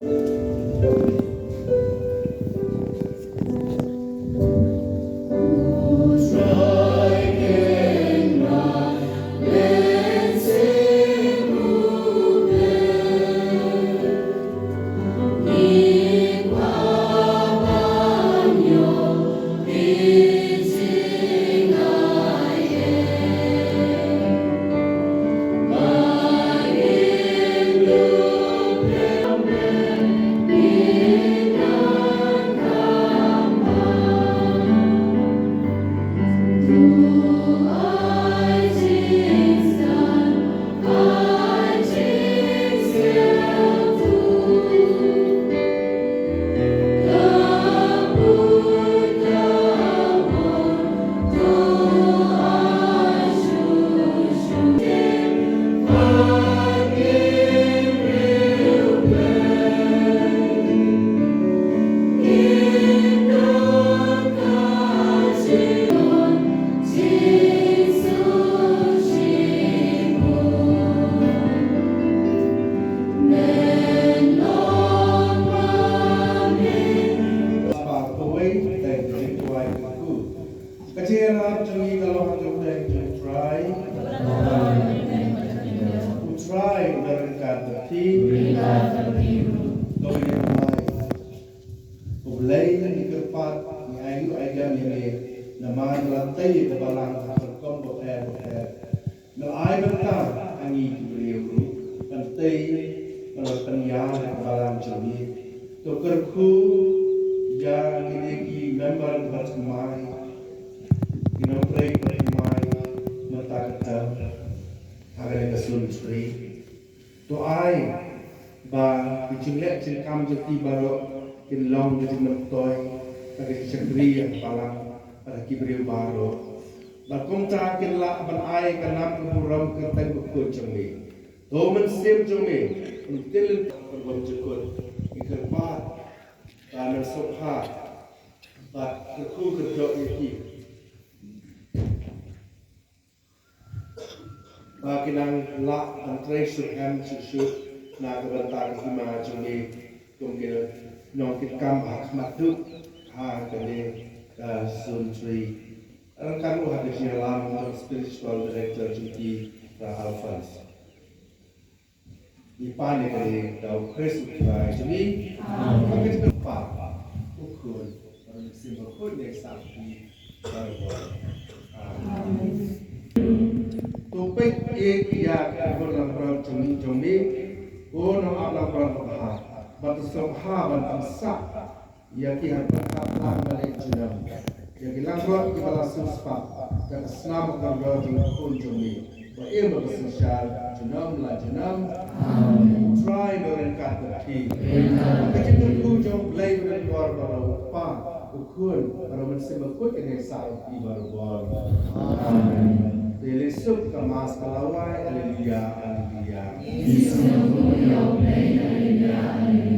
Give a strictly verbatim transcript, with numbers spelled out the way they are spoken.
Ka jingïarap jong ngi ka long ha ka kyrteng jong U Trai. U Trai u don ryngkat bad phi. To ngin ïa duwai. U Blei, ngi kyrpad, ngi aiti aiti ïa me namar me la tei ïa ka balang ha ka rukom bapher bapher. Me la ai bynta ha ngi ki briew ruh ban tei, ban pynïar ïa ka balang jong me. To kyrkhu ïa kine ki member kiba thymmai, ki nongtrei kiba thymmai mynta ka taem ha kane ka Suntrei. To ai ba ki jingleh jingkam jong ki baroh kin long ka jingmyntoi ha ka jingshakri ïa ka balang bad ha ki briew baroh. Bad kumta kin lah ban ai ka nam ka burom ka kyrteng bakhuid jong me. To Mynsiem jong me un ktien lynti ka burom jong ka. Ngi kyrpad ba men sngewbha bad kyrkhu kyrdoh ïa ki. Ba kin nang lah ban trei shuh em shuh shuh na ka bynta ka hima jong me kum ki nongkitkam ha khmat duh ha kane ka Suntrei. Ryngkat ruh ha ka jingïalam jong spiritual director jong ki Brother Alphonse. Ngi pan ïa kane da U Khrist U Trai jong ngi. Amen. Ka jingkyrpad U Khun bad U Mynsiem Bakhuid, ngi sa ïa ki barabor. Amen. To peit ïa ka khun langbrot jong ngi, jong ngi, ko Nongaplangbrot babha, bad to sngewbha ban pynsah ïa ki ha ryngkat lang ba leh junom. Ïa ki langbrot kiba la sngewspat da ka snam ka kyrdoh jong U Khun jong ngi, ba im bad ba synshar junom la junom. Amen. U Trai un don ryngkat bad phi. Amen. Ka jingkyrkhu jong U Blei ba donbor baroh, U Kpa, U Khun bad U Mynsiem Bakhuid, kin ïasaid bad phi barabor. Amen. Te leit suk, ka Mass ka la wai. Haleluya, haleluya. Haleluya, haleluya.